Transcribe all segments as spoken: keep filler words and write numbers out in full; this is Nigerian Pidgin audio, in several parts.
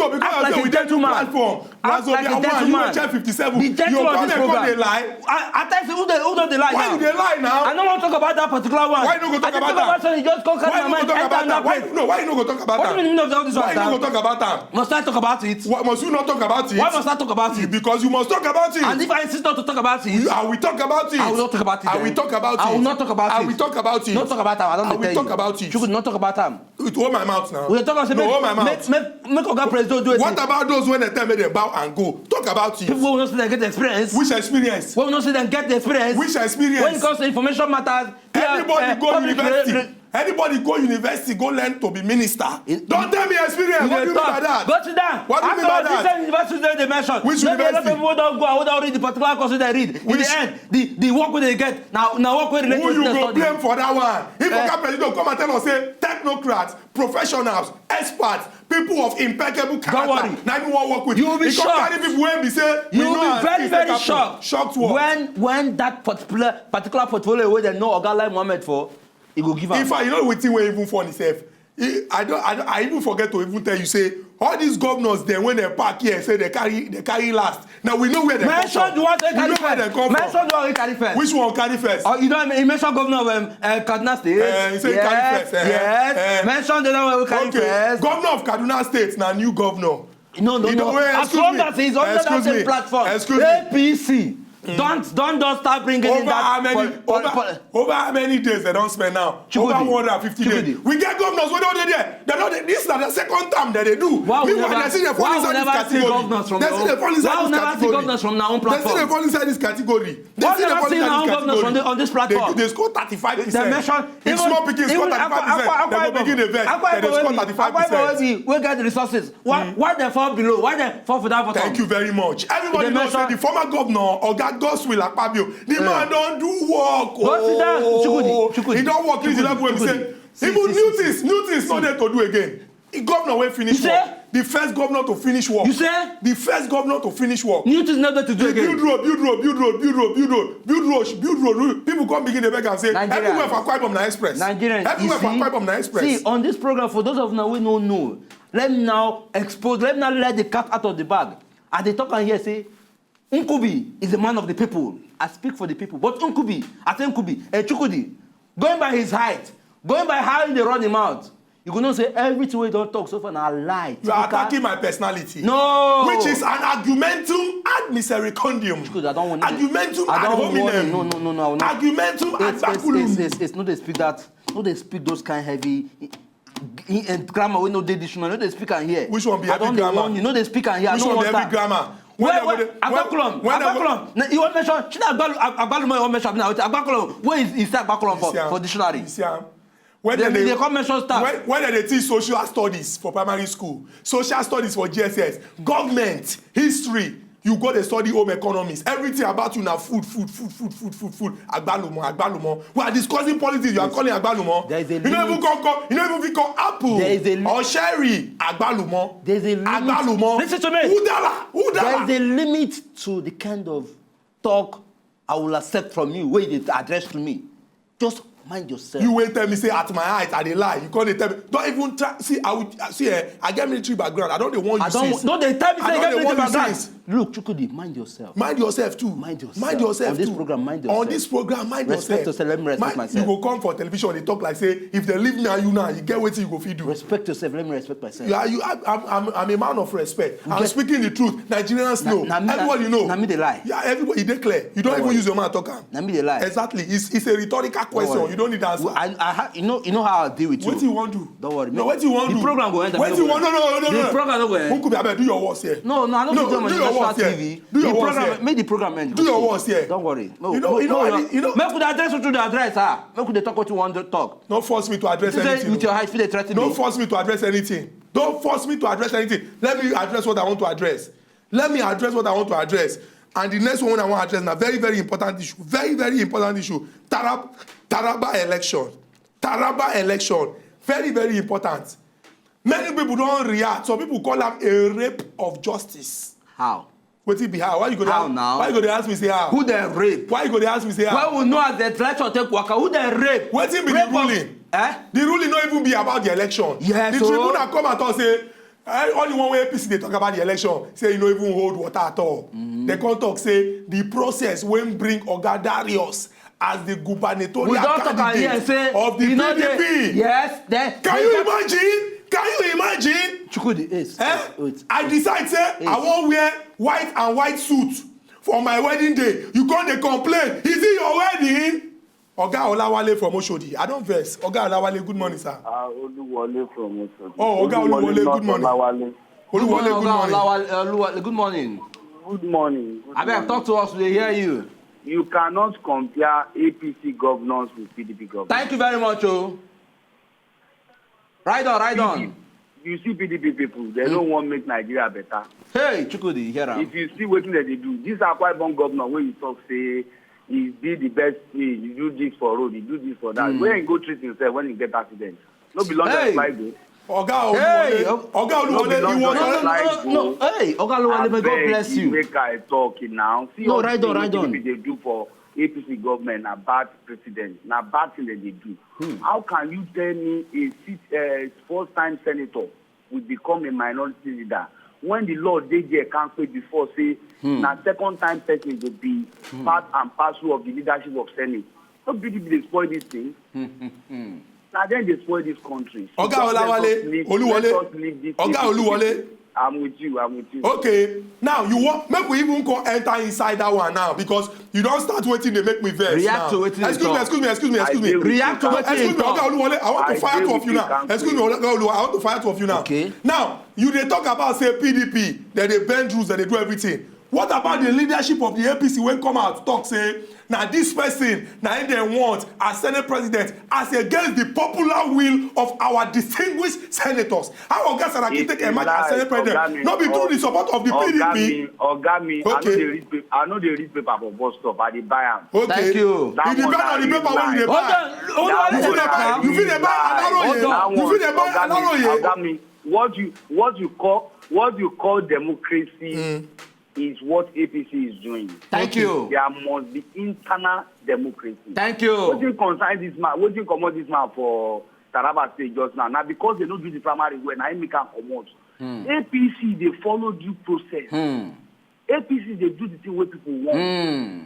So because I say we dey do platform, Wazobia one, you wey check fifty-seven, you come and come dey lie. I tell you, who dey, who don dey lie now? Why you dey lie now? I no wan talk about that particular one. Why you no go talk about that? Why you no go talk about that? Why you no go talk about that? What do you mean of all this one? Why you no go talk about that? Must I talk about it? Why must you not talk about it? Why must I talk about it? Because you must talk about it. And if I insist not to talk about it, I will talk about it. I will not talk about it. I will talk about it. I will not talk about it. I will talk about it. Not talk about am. I don tell you. I will talk about it. You could not talk about am. With hold my mouth now. We talk about, no, hold my mouth. Make, make, make Oga President do it. What about those when they tell me they bow and go? Talk about it. People wey we no see dem get experience. Which experience? Wey we no see dem get the experience. Which experience? When it comes to information matters, anybody go university. Anybody go university, go learn to be minister. It- Don't tell me experience. You What dey do you mean by talk. that? Go sit down. What do you Ask mean by us the that? same university wey dey mention. Which Maybe a lot of university? people wey don go and wey don read the particular course wey dem read. In Which- the end, the the work wey dem get na na work wey relate Who to you wetin dem go study. blame for that one? If Eh. Oga President come and tell us say technocrats, professionals, experts, people of impeccable character, Worry. na him we wan work with. You will be He come shocked. carry people wey be say You we will know be as very things very take happen. Shocked Shocked what? when when that particular particular portfolio wey dem know Oga Lai Mohammed for, e go give am. In fact, you know wetin wey even funny sef. I I don I, don- I even forget to even tell you say all these governors dem wey dem pack here say dem carry dem carry last. Now we know where dem come Mention from. The ones wey We carry know where dem first. come Mention from. The one wey carry first. Which one carry first? Oh, you don you mention governor of um, uh, Kaduna State. Eh, he say he carry Yes, first, eh, yes. eh. Mention the one wey carry Okay, first. Governor of Kaduna State na new governor. No, no, You no. know, wait, As excuse long me. as he's under that Excuse same me. Platform, Excuse me. A P C. Don't don't don't start bringing in Over how that. many pol- pol- over, pol- over how many days dem don spend now? Chukwudi. Over one hundred and fifty Chukwudi. days. We get governors wey don dey there. Dem don dey this na the second term dem dey do. Why we Meanwhile, never- dem still dey fall why we inside this never see category. Governors from Dem their still dey own- fall inside why we this never see category. Governors from their own Dem still dey Platform? fall inside this category. Dem Why still dey never fall see inside our this governors on, category. the, on this They Platform? do- They score thirty-five Dem percent. mention If small pikin score thirty-five percent, dem go begin dey vex. Dem dey score thirty-five percent. Wey get the resources. Why why dem fall below? Why dem fall for that bottom? Thank you very much. Everybody They know say mention- the former governor, Oga Godswill Akpabio, the man don do work. Go sit down, Oh. Chukwudi, Chukwudi, He don work reach the Chukwudi, level wey be Chukwudi. say See, even see, new see, things, new things no dey to do again. The governor wey finish You work, say? The first governor to finish work. You say? The first governor to finish work. New things no dey to do He again. build road, build road, build road, build road, build road, build road, build road. People come begin dey beg am say Nigerians. Everywhere for Akwa Ibom na express. Nigerians, Everywhere you for see, Akwa Ibom na express. See, on this program, for those of now we no know, let me now expose, let me now let the cat out of the bag. I dey talk am here say, Nkubi is a man of the people. I speak for the people. But Nkubi, I say Nkubi, eh, Chukwudi, going by his height, going by how he dey run him mouth, you go know say everything wey he don talk so far na lie. You are Typical- attacking my personality. No. Which is an argumentum ad misericordium. Chukwudi, I don't want Argumentum I ad don't want hominem. No, no, no, no, no. I will not. Argumentum ad It's, it's, baculum. it's, it's, it's not dey speak that. No dey speak those kind heavy in, in grammar wey no dey dictionary. No dey speak am here. Which one be I heavy don dey grammar? warn you. No dey speak am here. I Which no one be want heavy am. Grammar? When Where dem where go dey- Agbakulom? when- when dem go- Agbakulom. Na you wan mention? Shey na Agbalu Agbalu you wan mention? Na wetin Agbakulom? Where is is Agbakulom for You see am? for dictionary? You see am? When Dem dem dey come mention staff. When when dem dey teach social studies for primary school, social studies for G S S, government, history, you go dey study home economics. Everything about you na food, food, food, food, food, food, food. Agbalumo, agbalumo. We are discussing politics. You are calling agbalumo. There is a You no even limit. come call. You no even fit call apple There is a li- or cherry. Agbalumo. There is a limit. Agbalumo. Listen to me. Udala. Udala. There is a limit to the kind of talk I will accept from you wey you dey address to me. Just mind yourself. You wey tell me say at my height I dey lie. You come dey tell me. Don't even try. See, I will see. Eh, I get military background. I don dey warn you I don't since. Don't dey tell me I say you don get dey warn military you background. Since. Look, Chukwudi, mind yourself. Mind yourself too. Mind yourself. Mind yourself On this too. program, mind On yourself. this program, mind Respect yourself. yourself, let me respect Mind- myself. You go come for television, dey talk like say if they leave me and you now, you get wetin you go fit do. Respect yourself. Let me respect myself. You are, you, I'm, I'm, I'm, I'm a man of respect. I'm get- speaking the truth. Nigerians Na- know. na me- Everybody na- know. na me dey lie. Yeah, everybody, e dey clear. You don't Don't even worry. Use your mouth talk am. Na me dey lie. Exactly. It's, it's a rhetorical question. Don't worry. You don't need answer. I, I ha, you know, you know how I deal with you. Wetin you wan do? Don't worry. No, wetin you wan The do? program go end. Wetin you wan? No, no, no, no. The program no go end. Nkubi, abeg, do your work here. No, no, I no No, fit do am on do your national work here. T V. Do your The work program, here. make the program end. Do your work here. Don't worry. No, You know, no, you know, no, I- no. You know. Make we dey address you to the address, ah. Make we dey talk wetin we wan do- talk. No force me to address You say anything. with your height, fit dey threaten No me. Force me to address anything. Don't force me to address anything. Let me address what I want to address. Let me address what I want to address. And the next one I want to address na very, very important issue. Very, very important issue. Tarab Taraba election. Taraba election. Very, very important. Many people don react. Some people call am a rape of justice. How? Wetin be how? Why you go dey How ask- now? Why you go dey ask me say how? Who dem rape? Why you go dey ask me say how? When we know as the election take waka, who dem rape? Wetin be the Rape of- ruling? Eh? The ruling no even be about the election. Yes, The o. tribunal come out talk say eh, all the one wey A P C dey talk about the election say e no even hold water at all. Dem come talk say the process wey bring Oga Darius as the gubernatorial We don talk am here candidate say of the e no dey- P D P. Yes, then Can you imagine? Can you imagine? Chukwudi, yes. Eh? Wait. I decide say I wan wear white and white suit for my wedding day. You come dey complain. Is it your wedding? Oga Olawale from Oshodi. I don vex. Oga Olawale, good morning, sir. Ah, Oluwole from Oshodi. Oh, Oga Oluwole, Not good morning. Olawale. Oluwole, good Oga morning. Olawale, Oluwa- good morning. Good morning. Good Abeg, morning. Talk to us, we dey hear you. You cannot compare A P C governors with P D P governors. Thank you very much, o. Ride on, ride on. You see P D P people, they don't want make Nigeria better. Hey, Chukwudi, you hear am? If you see wetin dem dey do, this Akwa Ibom governor wey you talk say he be the best thing, he do this for road, he do this for that. Where he go treat himself when he get accident? No be London Hey. fly go. Oga Hey, Oluwole, oh. Oga Oluwole, No be you want London No, no, fly no, no. go. Hey, Oga Oluwole, may God Abeg, bless you. Make I talk now. See No, all ride the on, thing ride on. Wey they do for A P C government na bad precedent, na bad thing that they do. How can you tell me a sit, uh, first time senator will become a minority leader when the law dey there kampe before say na second time person go be part and parcel of the leadership of Senate? No be P D P dey spoil this thing. Na dem dey spoil this country. So Oga just let Olawale, us leave- Oluwole, let us leave this Oga thing. Oluwole. I'm with you. I'm with you. Okay, now you want make we even come enter inside that one now because you don start wetin dey make me vex React now. to wetin dey Excuse me, talk. excuse me, excuse me, excuse I me. dey with React to you. wetin Excuse dey me, talk. Oga Oluwole, I want I to fire dey two of with you you, now. Kamsi. Excuse me, Oga Oluwole, I want to fire two of you now. Okay. Now, you dey talk about say P D P, that they bend rules, that they do everything. What about the leadership of the A P C wey come out talk say na this person na him dem want as Senate president as against the popular will of our distinguished senators? How Oga Saraki It take is emerge as lie, Senate president? Oga mi, No be through Oga- the support of the Oga P D P. mi, Oga mi, I no Okay. dey read paper. I no dey read paper for bus stop. I dey buy am. Okay. Thank you. That It one depend na on the real paper wey you dey lie. Hold buy. on, hold on, That You fit one dey na buy, you fit dey buy lie. Aláròyé. Hold on. You fit dey buy Oga mi, Aláròyé. Oga mi, what you what you call what you call democracy Mm. is what A P C is doing. Thank you. There must be internal democracy. Thank you. Wetin concern this man? Wetin comot this man for Taraba State just now? Na because they no do the primary well, na him make am comot. A P C dey follow due process. Hmm. A P C dey do the thing wey people want. Hmm.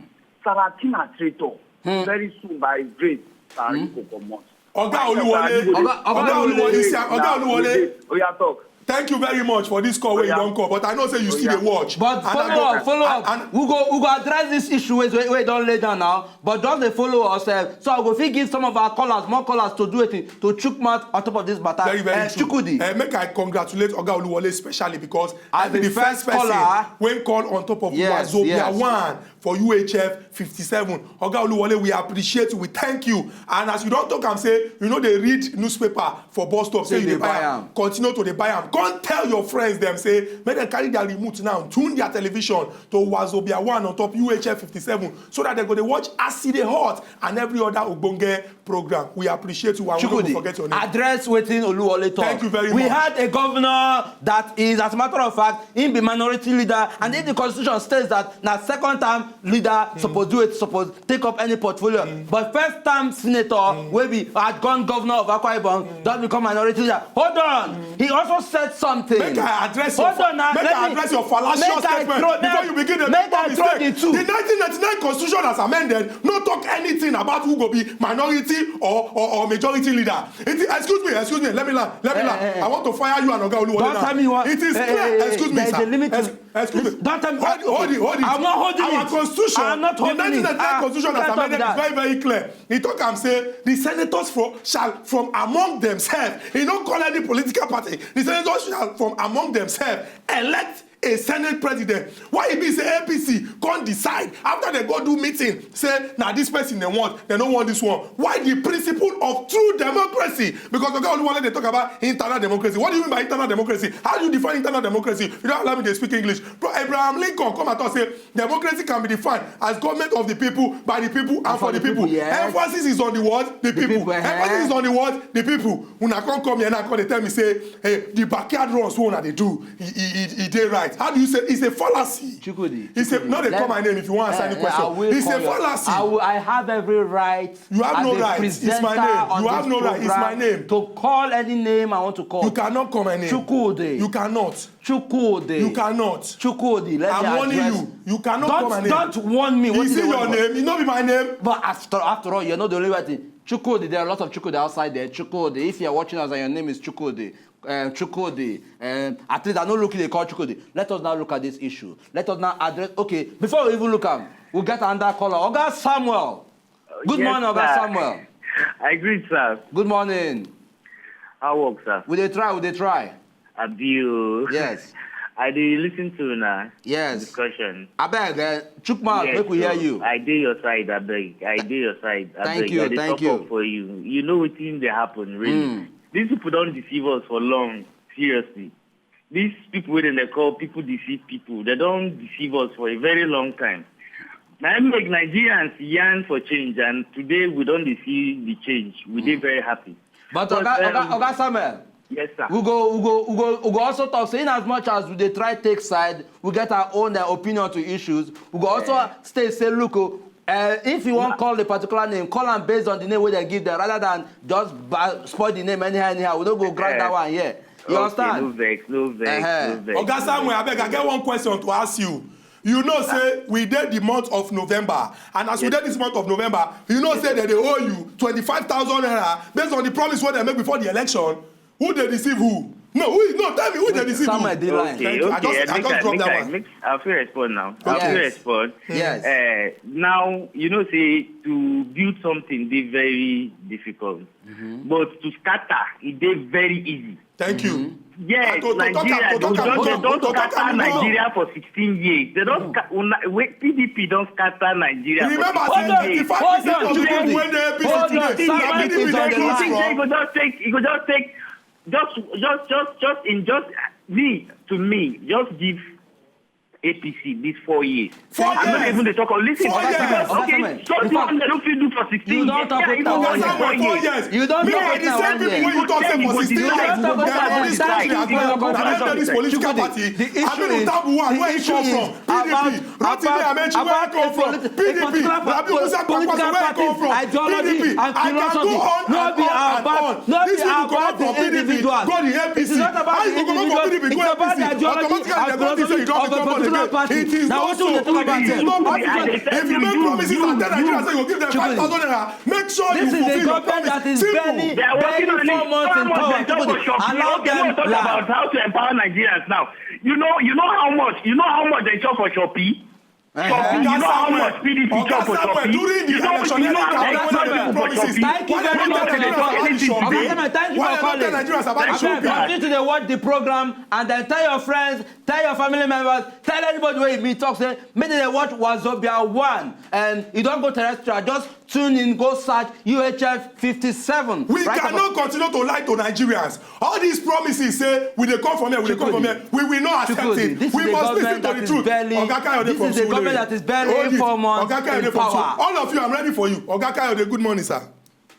Saraki na traitor. Very soon by his grace, Saraki go comot. Oga Oluwole, Oga- Oga Oga Oluwole, Oluwole. Oga Oluwole. Oya talk. Thank you very much for this call wey you Oya. don call, but I know say you still Oya. dey watch. But And I follow go- up, follow and- up. and- We go, we go address this issue wey wey wey don lay down now. But just dey follow us, uh, so I go fit give some of our callers more callers to do it to chook mouth on top of this matter. Very, very uh, true. Chukwudi. Uh, make I congratulate Oga Oluwole especially because As I be the the first first person caller caller. When call on top of Yes, Wazobia yes. one for U H F fifty-seven. Oga Oluwole, we appreciate you, we thank you. And as you don talk am say you no dey read newspaper for bus stop, say Say you dey dey buy buy am. am. Continue to dey buy am. Come tell your friends dem say make dem carry their remote now, tune their television to Wazobia one on top U H F fifty-seven so that dem go dey watch as e dey hot and every other ogbonge program. We appreciate you and we no go Chukwudi, forget your name. Address wetin Oluwole talk. Thank you very We much. had a governor that is, as a matter of fact, him be minority leader, and if the constitution states that na second term leader suppose do it, suppose take up any portfolio, but first term senator wey be outgone governor of Akwa Ibom don become minority leader. Hold on, he also said something. Make I address Hold your, on now, make let I me- address your fallacious make I statement throw- before you begin to make make I throw mistake. The two. The nineteen ninety-nine constitution as amended no talk anything about who go be minority or or, or majority leader. It is, excuse me, excuse me. Let me land. Let me Eh, land. eh, eh. I want to fire you and Oga Oluwole Don't now. tell me what. It is Eh, clear. eh, eh, Excuse me, there is sir. a limit to- Ex- excuse me. Don't tell me. Hold it, hold it, hold it. I'm not holding Our it. Constitution, I'm not holding the it. nineteen ninety-nine Ah, constitution you as can't amended talk is that. Very, very clear. He talk am say the senators for shall from among themselves. He no call any political party. The senators shall from among themselves elect a senate president. Why e be say A P C come decide after dem go do meeting say na this person dem want, dem no want this one? Why the principle of true democracy? Because Oga Oluwole dey talk about internal democracy. What do you mean by internal democracy? How do you define internal democracy? You don't allow me to speak English. Bro, Abraham Lincoln come and talk say democracy can be defined as government of the people, by the people, and for the people. Yes. Emphasis is on the word, the people. People, eh. Emphasis is on the word, the people. Una come come here now, come dey tell me say, hey, the backyard runs wey una dey do, e e e e dey right. How do you say it's a fallacy? Chukwudi, It's a Chukwudi, no dey let- call my name if you wan answer Eh, any eh, question. I will It's call a you. Fallacy. I, will, I have every right. You have as no a right. It's my presenter name. On You this have no right. It's program my name. To call any name I want to call. You cannot call my name. Chukwudi. You cannot. Chukwudi. You cannot. Chukwudi. Let I'm me warning address. You. You cannot don't, call my name. Don't warn me. What Is is it the your warning? Name? It's not be my name. But after, after all, you're not the only one. Chukwudi, there are a lot of Chukwudi outside there. Chukwudi, if you're watching us and your name is Chukwudi, um, Chukwudi, um, at least I no look they call Chukwudi. Let us now look at this issue. Let us now address. Okay, before we even look at, we'll get another caller. Oga Samuel. Good Yes, morning, Oga sir. Samuel. I greet, sir. Good morning. How work, sir? We dey try, we dey try. Abio. Yes. I dey listen to una Yes. discussion. Abeg, uh, Chukma, Yes, make we hear so you. I dey your side, abeg. I dey your side, abeg. Thank you, I dey thank talk you. Up for you. You know wetin dey happen, really. Mm. These people don't deceive us for long, seriously. These people wey dem dey call people deceive people, they don't deceive us for a very long time. Na im make Nigerians yearn for change, and today we don dey see the change. We dey very happy. But Oga, Oga, Oga Samuel, Yes, sir. We go, we go, we go, we go also talk say, in as much as we dey try take side, we get our own uh, opinion to issues. We go also stay say, look, oh, uh, if you wan call a particular name, call am based on the name wey dem give them, rather than just ba- spoil the name anyhow, anyhow. We no go grant that one here. You Okay, understand? No vex, no vex, Uh-huh. No vex. Oga Samuel, abeg, I get one question to ask you. You know say we dey the month of November, and as we dey this month of November, you know say dem dey owe you twenty-five thousand naira based on the promise wey dem make before the election. Who dey deceive who? No, who? No, tell me who dey deceive Samuel who? dey lie. Okay, Thank you. I okay, just, I make just I, drop make that I, one. Make, I fit respond now. I Yes. fit respond. Yes. Uh, now, you know say to build something dey very difficult, but to scatter e dey very easy. Thank you. Yes, To- to talk am- Nigeria to don talk am- don to- don to talk scatter am- Nigeria for sixteen years. They don sca- una- wait, P D P don scatter Nigeria Remember for say sixteen years. thirty-five percent of Hold on, people Judy. wey dey A P C Hold today on, na Samuel P D P is on dey the close line. from. It go just take, it go just take, just, just, just, just in just me to me, just give A P C these four years. Four I'm not years. Even dey talk. Listen, Four years. Okay, Oga Samuel, so in fact, they don't fit do for sixteen you years. don talk Yeah, with even that for one four here. Four years. years. You don Me, talk I with the that same one people here. Wey you talk say You for don't sixteen talk years. about They are that. this country as well. Na dem dey this political party. Aminu Tabuwa, where he come from? P D P. Rotimi Amechi, where he come from? P D P. Rabiu Musa Kwankwaso, where he come from? P D P. I can go on and on and on. These people comot from P D P, go the A P C. How you go comot from P D P, go A P C? Automatically, they go say you don become political party. It is not so. It is not possible. If you make promises and tell Nigerians say you go give them five thousand naira, make sure you fulfill your promise. Simple. They are working on it. How much they chop for Shopee? Okay, we talk about how to empower Nigerians now. You know, you know how much, you know how much they chop for Shopee? Shopee, you know how much P D P chop for Shopee? You know, you know how much they chop for Shopee? Thank you very much. Oga Samuel, thank you for calling. Abeg, continue to dey watch the program and then tell your friends, tell your family members, tell anybody wey you meet, talk say make dem dey watch Wazobia one, and you don go terrestrial, just tune in, go search U H F fifty-seven. We cannot continue to lie to Nigerians. All these promises say we dey come from here, we dey come from here. We will not accept it. We must listen to the truth. Oga Kayode from Surulere. Hold it. Oga Kayode from Surulere. All of you, I'm ready for you. Oga Kayode, good morning, sir.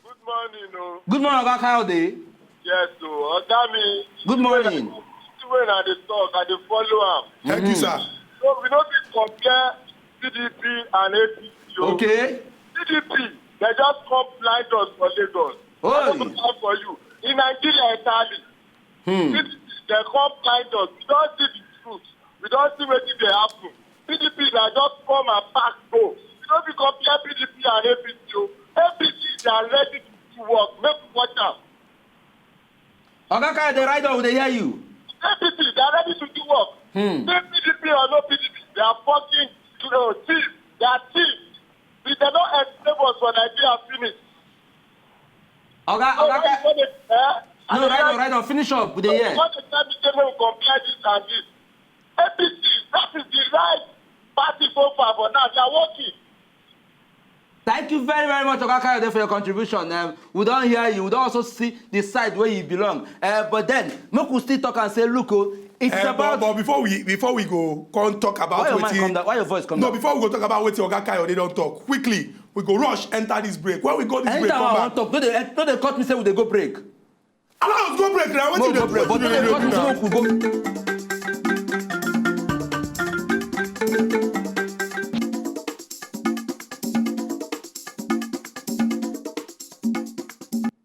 Good morning o. Good morning, Oga Kayode. Yes o, oga mi. Good morning. The way I dey talk, I dey follow am. Thank you, sir. So we no fit compare P D P and A P C o. Okay. P D P, they just come blind us for Lagos. Oh. I no go lie for you. In Nigeria entirely, P D P, they come blind us. We don see the truth. We don see wetin dey happen. P D P na just come and pack go. We no fit compare P D P and A P C o. A P C, they are ready to do work. Make we watch am. Oga Kayode, right on, we dey hear you. A P C, they are ready to do work. Say P D P or no P D P, they are fucking, you know, thieves. They are thieves. If they don't enslave us for Nigeria, finish. Oga, So Oga why you Kayode. gonna, eh? No, right on, right on. Finish up. We dey hear. What the time you say make we compare this and this? A P C, that is the right party so far for now. They are working. Thank you very, very much, Oga Kayode, for your contribution. Um, we don hear you. We don also see the side where you belong. Uh, but then, make we still talk and say, look, oh, it's Eh, about. But, but before we before we go, come talk about Why your mind wetin- come down? Why your voice come No, down? Before we go talk about wetin Oga Kayode don talk, quickly we go rush enter this break. When we go this Anytime break, I come want back. Talk, no dey no dey cut me say we dey go break. Allow us go break now. Mo Wetin go dey break, but no dey cut me say make we go.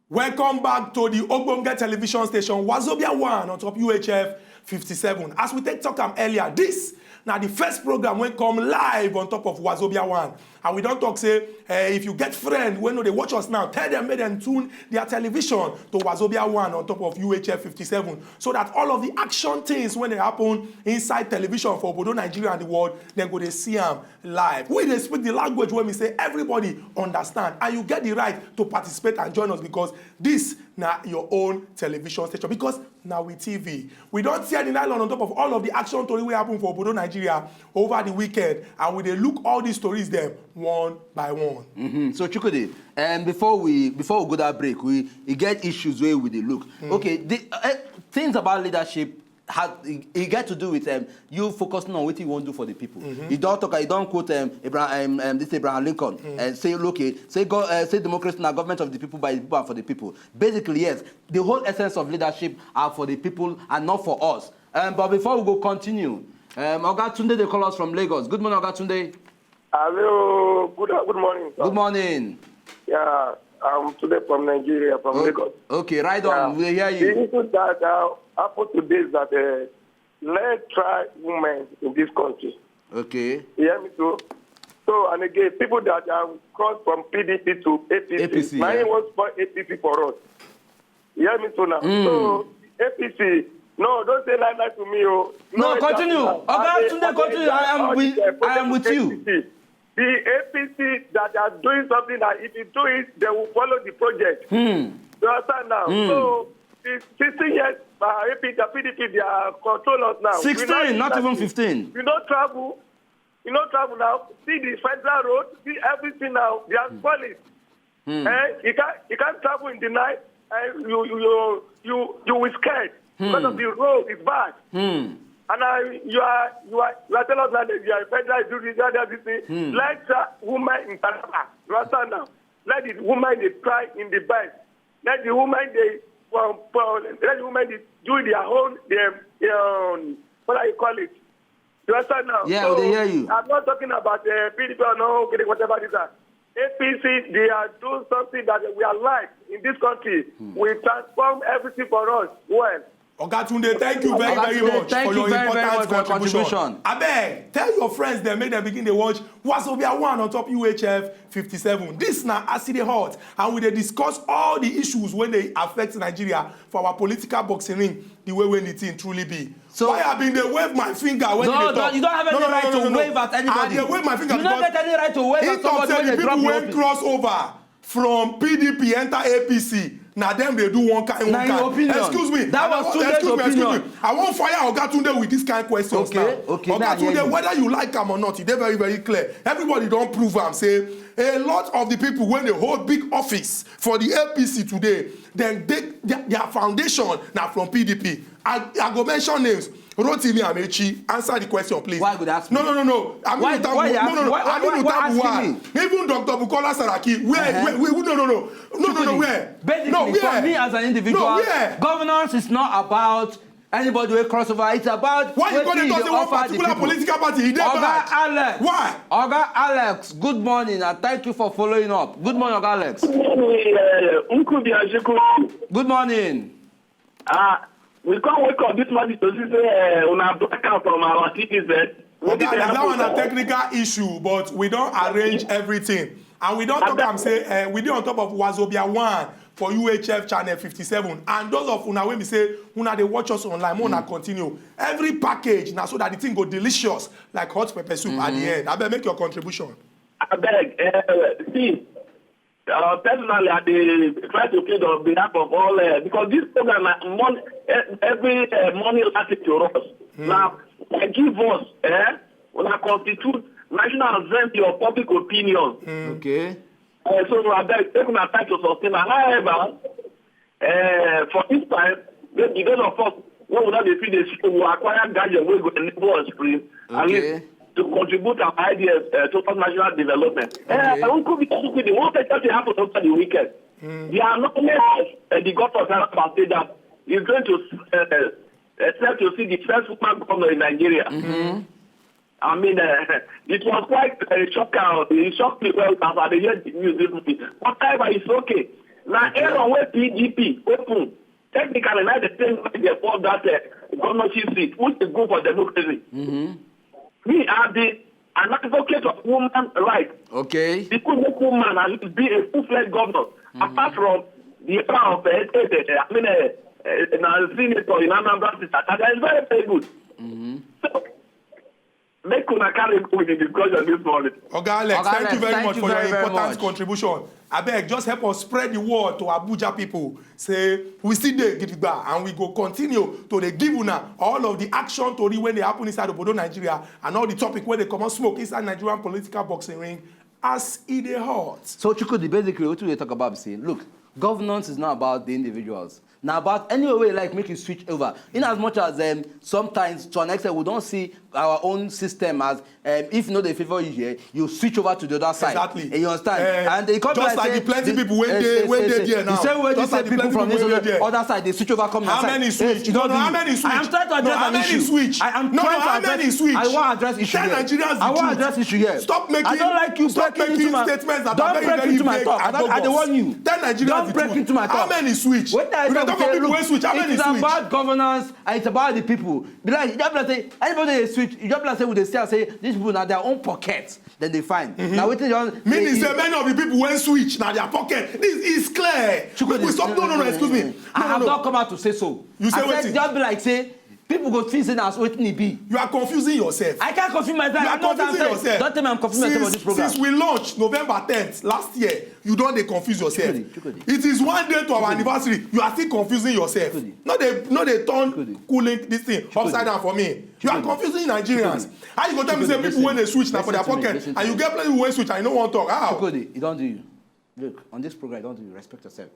Welcome back to the Ogbonge television station Wazobia one on top U H F fifty-seven. As we take talk am earlier, this na the first program wey come live on top of Wazobia one. And we don talk say, eh, if you get friend wey no dey watch us now, tell them make dem tune their television to Wazobia one on top of U H F fifty-seven, so that all of the action things wey dey happen inside television for obodo Nigeria and the world, dem go dey see am live. We dey speak the language wey we say everybody understand, and you get the right to participate and join us, because this na your own television station, because na with T V we don tear the nylon on top of all of the action tori wey happen for obodo Nigeria over the weekend, and we dey look all these stories dem one by one. Mm-hmm. So Chukwudi, um, before we before we go that break, we e get issues wey we dey look. Mm. Okay, the uh, things about leadership had e e get to do with um, you focusing on wetin you wan do for the people. Mm-hmm. You don talk, you don quote um, Abraham, um, um, this Abraham Lincoln, mm, and say, okay, say go, uh, say democracy na government of the people, by the people, and for the people. Basically, yes, the whole essence of leadership are for the people and not for us. Um, but before we go continue, um, Oga Tunde dey call us from Lagos. Good morning, Oga Tunde. Hello, good good morning, sir. Good morning. Yeah, I'm today from Nigeria, from Lagos. Okay, right on. Yeah. We hear you. The issue that uh, happened today is that uh, let's try women in this country. Okay. You hear me too? So, and again, people that have crossed from P D P to A P C, A P C, now yeah. He wants for A P C for us. You hear me too now? Mm. So, A P C, no, don't say lie lie to me, oh. No, no, continue. Oga Tunde, continue. I am with, I am with you. The A P C that are doing something that if you do it, they will follow the project. Hmm. You understand now? Hmm. So, it's sixteen years, uh, A P C, the P D P, they are control us now. Sixteen, not even fifteen. You don't travel. You don't travel now. See the federal road, see everything now. They are spoiling. Hmm. Eh? You can't, you can't travel in the night. Eh? You, you, you, you, you will scared because of the road is bad. Hmm. And I, you are, you are, you are telling us that you are federal, you do this, you do this thing. Hmm. Let uh, women in Taraba. You understand now? Let the women they try in the best. Let the women they, um, um, let the women they do their own, their, um, what do you call it? You understand now? Yeah, so, we dey hear you. I'm not talking about uh, P D P or no, okay, whatever this are. A P C, they are doing something that we are like in this country. Hmm. We transform everything for us. Well, Oga Tunde, thank you very, Oga very Tunde, much thank for you your very, very important much for your contribution. Contribution. Abeg, tell your friends dem make dem begin dey watch Wazobia One on top U H F fifty-seven. This na As E Dey Hot, and we dey discuss all the issues wey dey affect Nigeria for our political boxing ring, the way wey the thing truly be. So why I been dey wave my finger when no, you dey talk? You don't have any right to wave at anybody. I dey wave my finger. You don't get any right to wave at somebody when they drop your people. He talk say the people wey cross over from P D P enter A P C, na dem dey do one kind, one kind. Na your opinion. Excuse me. That was Tunde's opinion. Excuse me, excuse me. I wan fire Oga Tunde with this kind questions now. Okay, okay, Oga Tunde, whether you like am or not, e dey very, very clear. Everybody don prove am say a lot of the people wey dey hold big office for the A P C today, dem dey, their, their foundation na from P D P. I, I go mention names. Rotimi Amechi, answer the question, please. Why would ask me? No, no, no, no. Why, why you ask me? No, no, no. Why, why, why asking me? Even Doctor Bukola Saraki, where, uh-huh, where, where, no, no, no. No, no, no, where? Basically, no, where? For me as an individual, no, where? Governance is not about anybody wey cross over. It's about why you go dey talk say one particular political party, e dey bad? Oga Alex. Why? Oga Alex, good morning, and thank you for following up. Good morning, Oga Alex. Good morning, uh, Uncle Biajiku. Good morning. Ah, we can't wake up this morning to see say uh, una black out from our T V set. Oga, that one na technical issue, but we don arrange everything. And we don talk am say uh, we dey on top of Wazobia One for U H F channel fifty-seven. And those of una wey be say una dey watch us online, make una continue. Every package na so that the thing go delicious like hot pepper soup at the end. Abeg, make your contribution. Abeg, uh, see, uh, personally, I dey try to plead on behalf of all, uh, because this program na mon- eh, every uh, morning last to us. Now, uh, give us, eh, una constitute national assembly of public opinion. Okay. Uh, so I beg, take una time to sustain am. However, uh, for this time, maybe those of us wey we no dey fit dey see, we acquire gadget wey go enable us free, at least to contribute our ideas uh, towards national development. Okay. Uh, Uncle Bikasuku, the one better thing happen over the weekend. Mm. The annulment of uh, the governor of Taraba State that is going to uh, uh, serve to see the first woman governor in Nigeria. Mm-hmm. I mean, uh, it was quite a shocker. It shocked me well as I hear the news this morning. But however, it's okay. Now, okay. Aaron, where P D P open, technically, now the same way they fought that uh, governorship seat, which is good for democracy. Mm-hmm. Me, I be an advocate of woman rights. Okay. Because no woman has to be a full-fledged governor, mm-hmm, apart from the power of uh, uh, uh, I mean, uh, uh, now senator in Anambra State. That is very, very good. Mm-hmm. So, Make una carry with the discussion this morning. Oga Alex, Oga thank Alex, you very thank much you for very, your very important much. Contribution. Abeg, just help us spread the word to Abuja people. Say we still dey gidigba and we go continue to dey give una all of the action tori wey dey happen inside obodo Nigeria and all the topic wey dey comot smoke inside Nigerian political boxing ring as e dey hot. So Chukwudi, basically, what we talk about, say, look, governance is not about the individuals. Now, about any way like make you switch over. In as much as um, sometimes, to an extent, we don't see our own system as um, if you know they favor you here, you switch over to the other side. Exactly. And you understand? Uh, and they come just like say, the plenty the, people when uh, they when they there now. The same way just like the people from this other side, they switch over come. How many switch? No, no, how many switch? I am trying to address no, how many issue. Switch? I am no, trying no, how to address, many switch? I want to address issue. Tell Nigerians the I want to address issue here. Stop making. I don't like you stop breaking into my statements that don't are break very, into very my talk. I don't. I don't want you. Tell Nigerians don't break into my talk. How many switch? When I talk about people when switch, how many switch? It's about governance and it's about the people. Be like, you just be like say anybody dey switch, you just be like say we dey see am say these people na their own pocket dem dey find. Mm-hmm. Na wetin just meaning say many of the people wey switch na their pocket. This is clear. Chukwudi, we stop. No, no, no, excuse me. No, I have no, not come out to say so. You say I said wetin? Just be like say people go feel say na wetin e be. You are confusing yourself. I can't confuse myself. You are confusing yourself. Don't tell me I'm confusing myself for this program. Since we launched November tenth last year, you don dey confuse yourself. Chukwudi, Chukwudi. It is one day to our anniversary. You are still confusing yourself. Chukwudi. No dey no dey turn cooling this thing upside down for me. You are confusing Nigerians. How you go tell me say people wey dey switch na for their pocket and you get plenty people wey switch and you no wan talk? How? Chukwudi, e don do you. Look, on this program, e don do you. Respect yourself.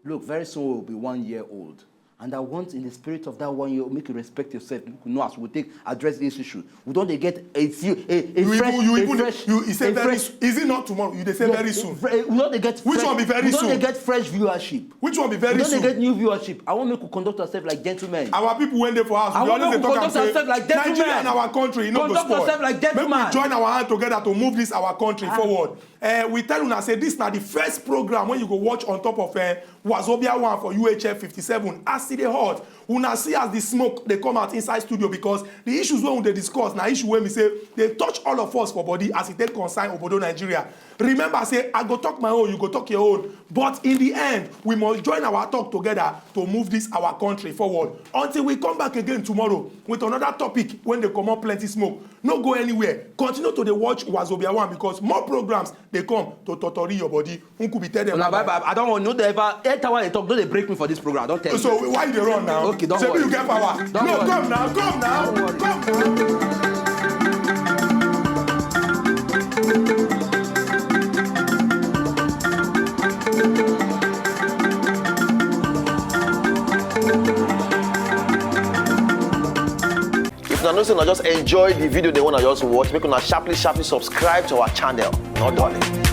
Look, very soon we will be one year old. And I want, in the spirit of that one year, make you respect yourself. Make you know as we take address this issue. We don't dey get a few, a, a you fresh, even, you even, a fresh, you, you say very fresh, is it not tomorrow? You dey say no, very soon. We don't dey get. Which fresh, one be very we soon? We don't dey get fresh viewership. Which one be very we soon? We don't dey get new viewership. I want make we conduct ourselves like gentlemen. Our people when they for us, I we always talk and say like Nigeria and our country, you know, conduct ourselves like gentlemen. Make we join our hand together to move this our country ah. forward. Uh, we tell una say this na the first program when you go watch on top of uh, Wazobia one for U H F fifty-seven as e dey hot. Una see as the smoke dey come out inside studio because the issues wey we dey discuss na issue wey be say dey touch all of us for body as e take concern obodo Nigeria. Remember say I go talk my own, you go talk your own, but in the end we must join our talk together to move this our country forward until we come back again tomorrow with another topic wey dey comot plenty smoke. No go anywhere. Continue to dey watch Wazobia one because more programs dey come to totori your body. Nkubi tell them bye bye. I don't want no dey ever anytime I talk, no dey break me for this program. I don't tell you. So why you dey run now? Okay, don't worry. Say you get power. No, come now, come now, come now. If una know say una just enjoy the video dem wey una just watch, make una sharply sharply subscribe to our channel. No dulling.